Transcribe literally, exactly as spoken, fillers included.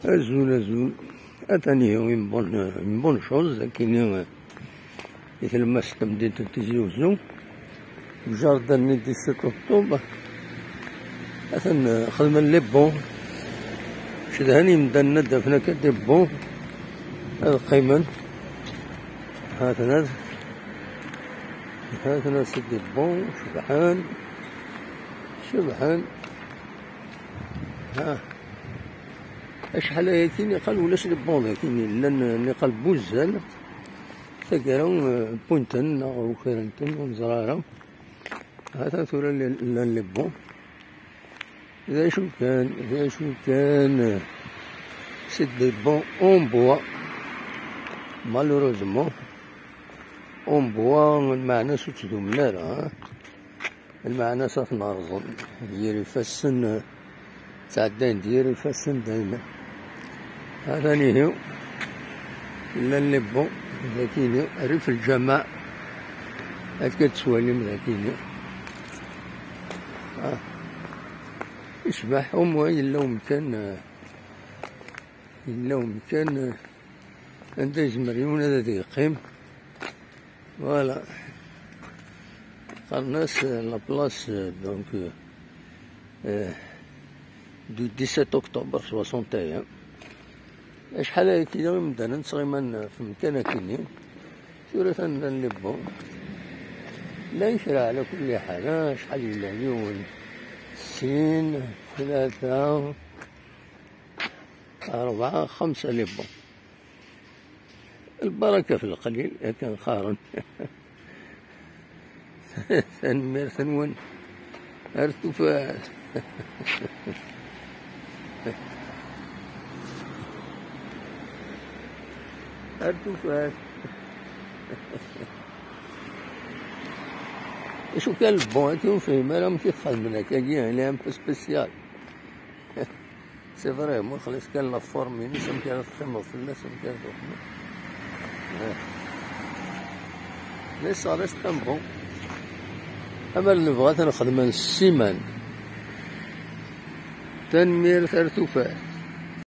Azul, azul. Atan ihi une bonne, une bonne chose, akini, euh, i tlemmast n temdint n Tizi Uzzu. Jardin-nni dix-sept octobre. Atan, euh, xedmen les bancs. Cedhan yimdanen ad d-afen akka des bancs. Ad qqimen. Ha-ten-ad. Ha-ten-ad, c'est des bancs. Cebḥen. Cebḥen. Ha. Acḥal ayagi niqal ulac les bancs dagi, llan niqal buzzal. Taggara, eh, wwin-ten neɣ ukren-ten, ur neẓri ara. Hata tura llan, llan les bancs. D acu kan, d acu kan, eh, c'est des bancs en bois. Malheureusement, en bois, lmeɛna-s ur ttdumen ara, ha? Lmeɛna-s ad ten-rẓen, d yir ifassen, ttɛeddayen-d yir ifassen daymen. Atan ihi, llan les bancs dagini, rrif lǧameɛ, akka tettwalim dagini. Ah. Icbeḥ, au moins yella umkan, eh, yella umkan, eh, anda yezmer yiwen ad, ad yeqqim. Voilà. Qqaren-as, euh, la place, euh, donc, euh, euh, du dix-sept octobre soixante et un. Acḥal ayagi imdanen ttɣiman f umkan akini. Tura atan llan les bancs. Llan kra ɛla kulli ḥal, ah, acḥal yella? Yiwen, sin, tlata, rebɛa, xemsa les bancs. Lbaraka f leqlil, akken qqaren. Tanemmirt-nwen. Ar tufat. Ar tufat. Acu kan les bancs-agi, ur nefhim ara amek i t-xedmen akkagi, il est un peu spécial. C'est vrai, moi, xlas kan la forme-ines, amek ara teqqimeḍ fell-as, amek ara tuqmeḍ. Ah. Mais ça reste un bon. Amer nebɣa ad t-nexdem n ssiman. Tanemmirt, ar tufat.